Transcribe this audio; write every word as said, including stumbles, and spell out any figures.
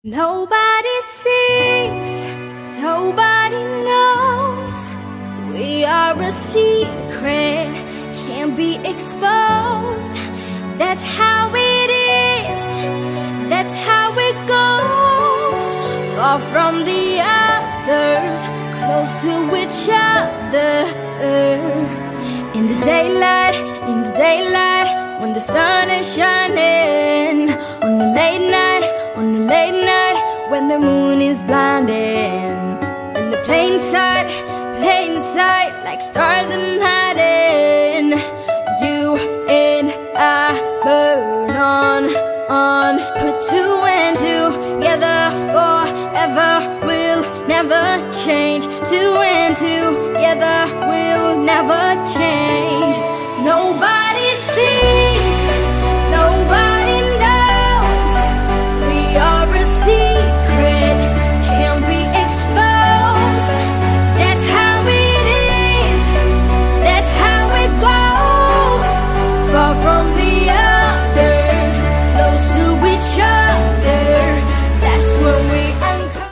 Nobody sees, nobody knows. We are a secret, can't be exposed. That's how it is, that's how it goes. Far from the others, close to each other. In the daylight, in the daylight, when the sun is shining. On the late night, on the late night, when the moon is blinding. In the plain sight, plain sight, like stars in hiding. You and I burn on, on. Put two and two together forever. We'll never change. Two and two together, we'll never change.